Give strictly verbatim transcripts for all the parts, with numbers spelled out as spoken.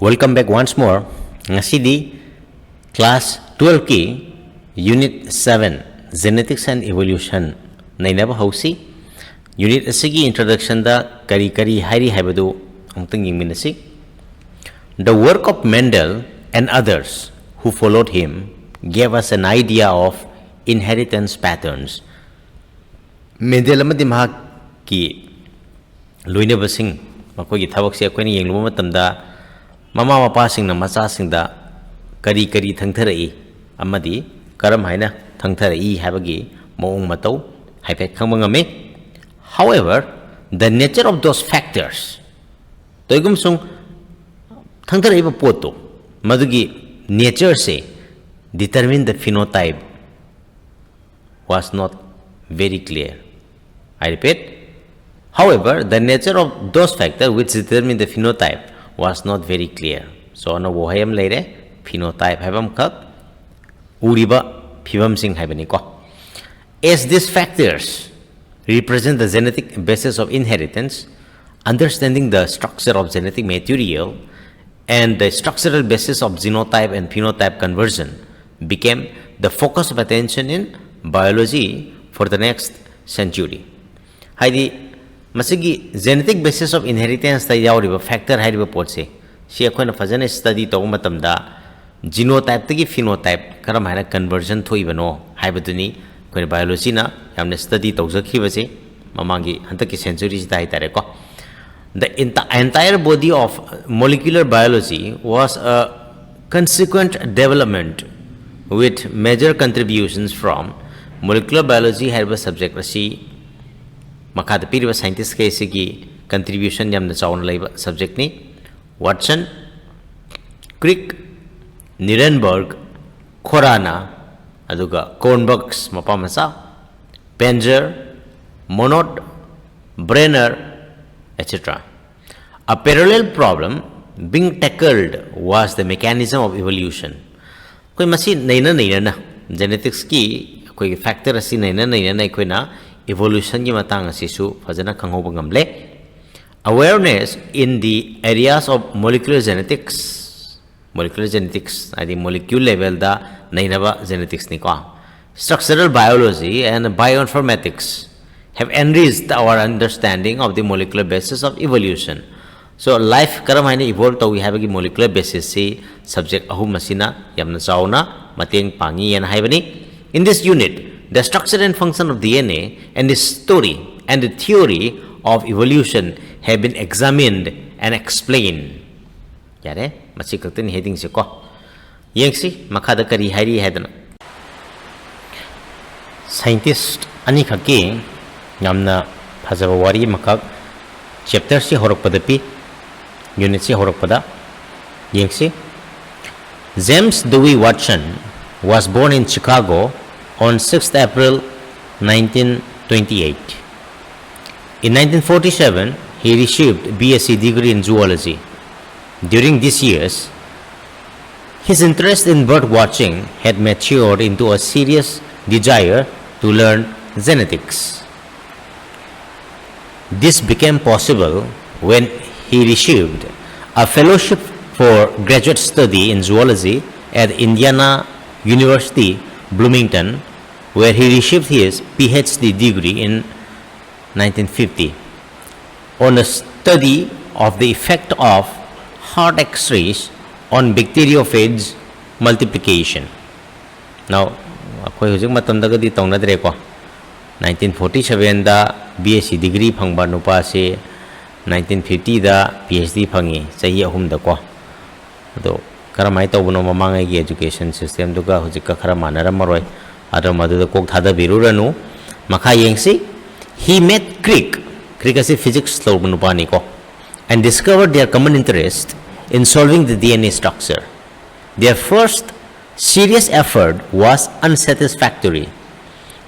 Welcome back once more. ꯉꯁꯤꯗꯤ class twelve ꯀꯤ unit seven, Genetics and Evolution ꯅꯩꯅꯕ ꯍꯧꯁꯤ. Unit ꯑꯁꯤꯒꯤ introduction ꯗ ꯀꯔꯤ ꯀꯔꯤ ꯍꯥꯏꯔꯤ ꯍꯥꯏꯕꯗꯨ ꯑꯃꯨꯛꯇꯪ ꯌꯦꯡꯃꯤꯟꯅꯁꯤ. The work of Mendel and others who followed him gave us an idea of inheritance patterns. ꯃꯦꯟꯗꯦꯜ ꯑꯃꯗꯤ ꯃꯍꯥꯛꯀꯤ ꯂꯣꯏꯅꯕꯁꯤꯡ, ꯃꯈꯣꯏꯒꯤ ꯊꯕꯛꯁꯦ ꯑꯩꯈꯣꯏꯅ ꯌꯦꯡꯂꯨꯕ ꯃꯇꯝꯗ, ꯃꯃꯥ ꯃꯄꯥꯁꯤꯡꯅ ꯃꯆꯥꯁꯤꯡꯗ ꯀꯔꯤ ꯀꯔꯤ ꯊꯪꯊꯔꯛꯏ ꯑꯃꯗꯤ ꯀꯔꯝ ꯍꯥꯏꯅ ꯊꯪꯊꯔꯛꯏ ꯍꯥꯏꯕꯒꯤ ꯃꯑꯣꯡ ꯃꯇꯧ ꯍꯥꯏꯐꯦꯠ ꯈꯪꯕ ꯉꯝꯃꯤ. However, the nature of those factors, ꯀꯩꯒꯨꯝꯕ ꯁꯨꯝ ꯊꯪꯊꯔꯛꯏꯕ ꯄꯣꯠꯇꯣ, ꯃꯗꯨꯒꯤ nature say determine the phenotype was not very clear. I repeat, however, the nature of those factors which determine the phenotype was not very clear. So, ꯑꯅꯧꯕ ꯋꯥꯍꯩ ꯑꯃ ꯂꯩꯔꯦ, phenotype ꯍꯥꯏꯕ ꯑꯃꯈꯛ, ꯎꯔꯤꯕ ꯐꯤꯕꯝꯁꯤꯡ ꯍꯥꯏꯕꯅꯤꯀꯣ. As these factors represent the genetic basis of inheritance, understanding the structure of genetic material and the structural basis of genotype and phenotype conversion became the focus of attention in biology for the next century. ꯍꯥꯏꯗꯤ, ꯃꯁꯤꯒꯤ genetic basis of inheritance ꯇ ꯌꯥꯎꯔꯤꯕ factor ꯍꯥꯏꯔꯤꯕ ꯄꯣꯠꯁꯦ, ꯁꯤ ꯑꯩꯈꯣꯏꯅ ꯐꯖꯅ study ꯇꯧꯕ ꯃꯇꯝꯗ, genotype ꯇꯒꯤ phenotype ꯀꯔꯝ ꯍꯥꯏꯅ conversion ꯊꯣꯛꯏꯕꯅꯣ ꯍꯥꯏꯕꯗꯨꯅꯤ ꯑꯩꯈꯣꯏꯅ biology ꯅ ꯌꯥꯝꯅ study ꯇꯧꯖꯈꯤꯕꯁꯦ ꯃꯃꯥꯡꯒꯤ, ꯍꯟꯗꯛꯀꯤ century ꯁꯤꯗ ꯍꯥꯏꯇꯥꯔꯦꯀꯣ. The enti-, entire body of molecular biology was a consequent development with major contributions from molecular biology ꯍꯥꯏꯔꯤꯕ subject ꯑꯁꯤ ꯃꯈꯥꯗ ꯄꯤꯔꯤꯕ scientist ꯈꯩꯁꯤꯒꯤ contribution ꯌꯥꯝꯅ ꯆꯥꯎꯅ ꯂꯩꯕ subject ꯅꯤ: Watson, Crick, Nirenberg, Khorana, ꯑꯗꯨꯒ Kornberg's ꯃꯄꯥ ꯃꯆꯥ, Panzer, Monod, Brenner, et cetera. A parallel problem being tackled was the mechanism of evolution. ꯑꯩꯈꯣꯏ ꯃꯁꯤ ꯅꯩꯅ ꯅꯩꯅꯅ, genetics ꯀꯤ ꯑꯩꯈꯣꯏꯒꯤ factor ꯑꯁꯤ ꯅꯩꯅ ꯅꯩꯅꯅ ꯑꯩꯈꯣꯏꯅ evolution ꯒꯤ ꯃꯇꯥꯡ ꯑꯁꯤꯁꯨ ꯐꯖꯅ ꯈꯪꯍꯧꯕ ꯉꯝꯂꯦ꯫ Awareness in the areas of molecular genetics, molecular genetics ꯍꯥꯏꯗꯤ molecule levelꯗ ꯅꯩꯅꯕ geneticsꯅꯤꯀꯣ, structural biology and bioinformatics have enriched our understanding of the molecular basis of evolution. So life ꯀꯔꯝ ꯍꯥꯏꯅ evolve ꯇꯧꯏ ꯍꯥꯏꯕꯒꯤ molecular basisꯁꯤ subject ꯑꯍꯨꯝ ꯑꯁꯤꯅ ꯌꯥꯝꯅ ꯆꯥꯎꯅ ꯃꯇꯦꯡ ꯄꯥꯡꯉꯤ ꯍꯥꯏꯅ ꯍꯥꯏꯕꯅꯤ꯫ In this unit, the structure and function of D N A and the story and the theory of evolution have been examined and explained. ꯌꯥꯔꯦ, ꯃꯁꯤ ꯈꯛꯇꯅꯤ headingꯁꯦ ꯀꯣ꯫ ꯌꯦꯡꯁꯤ ꯃꯈꯥꯗ ꯀꯔꯤ ꯍꯥꯏꯔꯤ ꯍꯥꯏꯗꯅ꯫ Scientist ꯑꯅꯤꯈꯛꯀꯤ ꯌꯥꯝꯅ ꯐꯖꯕ ꯋꯥꯔꯤ ꯑꯃꯈꯛ chapterꯁꯤ ꯍꯧꯔꯛꯄꯗ ꯄꯤ, unitꯁꯤ ꯍꯧꯔꯛꯄꯗ꯫ ꯌꯦꯡꯁꯤ꯫ James Dewey Watson was born in Chicago on sixth April nineteen twenty-eight. In nineteen forty-seven, he received B S C degree in zoology. During these years, his interest in bird watching had matured into a serious desire to learn genetics. This became possible when he received a fellowship for graduate study in zoology at Indiana University, Bloomington, where he received his P H D degree in nineteen fifty on a study of the effect of heart X-rays on bacteriophage multiplication. Now, ꯑꯩꯈꯣꯏ ꯍꯧꯖꯤꯛ ꯃꯇꯝꯗꯒꯗꯤ ꯇꯧꯅꯗ꯭ꯔꯦꯀꯣ꯫ Nineteen forty sevenꯗ B S C degree ꯐꯪꯕ ꯅꯨꯄꯥꯁꯤ nineteen fiftyꯗ P H D ꯐꯪꯉꯤ, ꯆꯍꯤ ꯑꯍꯨꯝꯗꯀꯣ꯫ ꯑꯗꯣ ꯀꯔꯝꯍꯥꯏꯅ ꯇꯧꯕꯅꯣ ꯃꯃꯥꯡꯉꯩꯒꯤ education systemꯗꯨꯒ ꯍꯧꯖꯤꯛꯀ ꯈꯔ ꯃꯥꯟꯅꯔꯝꯃꯔꯣꯏ꯫ ꯑꯗꯣ ꯃꯗꯨꯗ ꯀꯣꯛ ꯊꯥꯗꯕꯤꯔꯨꯔꯅꯨ꯫ ꯃꯈꯥ ꯌꯦꯡꯁꯤ꯫ He met Crick, Crick ꯑꯁꯤ physics ꯂꯧꯕ ꯅꯨꯄꯥꯅꯤꯀꯣ, and discovered their common interest in solving the D N A structure. Their first serious effort was unsatisfactory.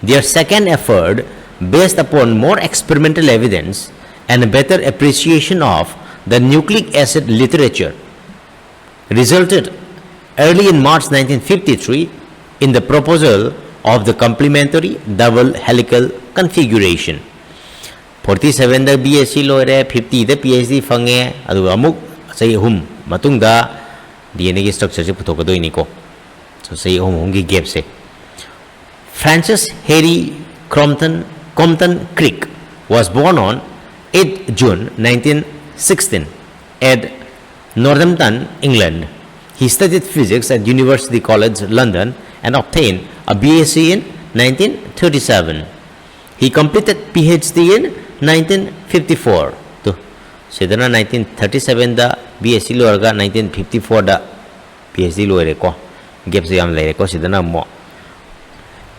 Their second effort, based upon more experimental evidence and a better appreciation of the nucleic acid literature, resulted early in March nineteen fifty-three in the proposal of the complementary double helical configuration. Forty ꯁꯚꯦꯟꯗ B S C ꯂꯣꯏꯔꯦ, ꯐꯤꯐꯇꯤꯗ P H D ꯐꯪꯉꯦ, ꯑꯗꯨꯒ ꯑꯃꯨꯛ ꯆꯍꯤ ꯑꯍꯨꯝ ꯃꯇꯨꯡꯗ D N ꯑꯦꯒꯤ ꯁ꯭ꯇ꯭ꯔꯛꯆꯔꯁꯦ ꯄꯨꯊꯣꯛꯀꯗꯣꯏꯅꯤꯀꯣ꯫ So, ꯆꯍꯤ ꯑꯍꯨꯝ ꯑꯍꯨꯝꯒꯤ ꯒꯦꯞꯁꯦ꯫ Francis Henry Crompton, Compton Crick was born on eighth June nineteen sixteen at Northampton, England. He studied physics at University College London and obtained a B S c in nineteen thirty-seven. He completed P H D in nineteen fifty-four. Two, ꯁꯤꯗꯅ nineteen thirty-sevenꯗ B S c ꯂꯣꯏꯔꯒ nineteen fifty-fourꯗ P H D ꯂꯣꯏꯔꯦꯀꯣ꯫ ꯒꯦꯞꯁꯦ ꯌꯥꯝ ꯂꯩꯔꯦꯀꯣ ꯁꯤꯗꯅ ꯑꯃꯨꯛ꯫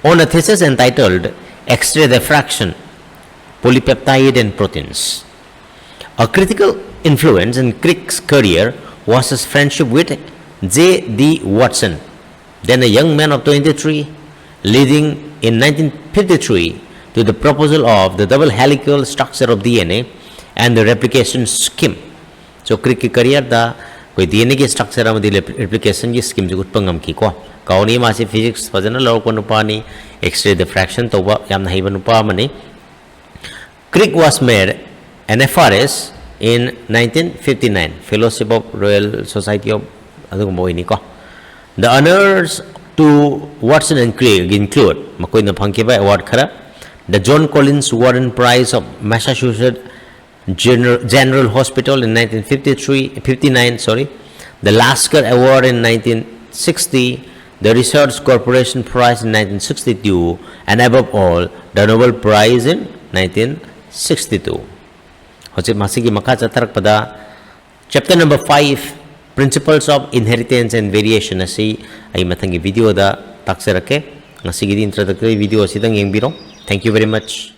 On a thesis entitled X-ray Diffraction, Polypeptide and Proteins. A critical influence in Crick's career was his friendship with J D Watson, then a young man of twenty-three, leading in nineteen fifty-three to the proposal of the double helical structure of D N A and the replication scheme. So, Crickꯀꯤ careerꯗ ꯑꯩꯈꯣꯏ D N Aꯒꯤ structure ꯑꯃꯗꯤ replicationꯒꯤ schemeꯁꯦ ꯎꯠꯄ ꯉꯝꯈꯤꯀꯣ꯫ ꯀꯥꯎꯅꯤ ꯃꯥꯁꯤ physics ꯐꯖꯅ ꯂꯧꯔꯛꯄ ꯅꯨꯄꯥꯅꯤ, X-ray diffraction ꯇꯧꯕ ꯌꯥꯝꯅ ꯍꯩꯕ ꯅꯨꯄꯥ ꯑꯃꯅꯤ꯫ Crick was made an F R S in nineteen fifty-nine, Fellowship of Royal Society of ꯑꯗꯨꯒꯨꯝꯕ ꯑꯣꯏꯅꯤꯀꯣ꯫ The honors to Watson and Crick include, ꯃꯈꯣꯏꯅ ꯐꯪꯈꯤꯕ award ꯈꯔ, the John Collins Warren Prize of Massachusetts General, General Hospital in nineteen fifty-three, fifty-nine, sorry, the Lasker Award in nineteen sixty, the Research Corporation Prize in nineteen sixty-two, and above all, the Nobel Prize in nineteen sixty-two. ꯍꯧꯖꯤꯛ ꯃꯁꯤꯒꯤ ꯃꯈꯥ ꯆꯠꯊꯔꯛꯄꯗ chapter number five, Principles of Inheritance and Variation ꯑꯁꯤ ꯑꯩ ꯃꯊꯪꯒꯤ videoꯗ ꯇꯥꯛꯆꯔꯛꯀꯦ꯫ ꯉꯁꯤꯒꯤꯗꯤ introductory video ꯑꯁꯤꯗꯪ ꯌꯦꯡꯕꯤꯔꯣ꯫ Thank you very much.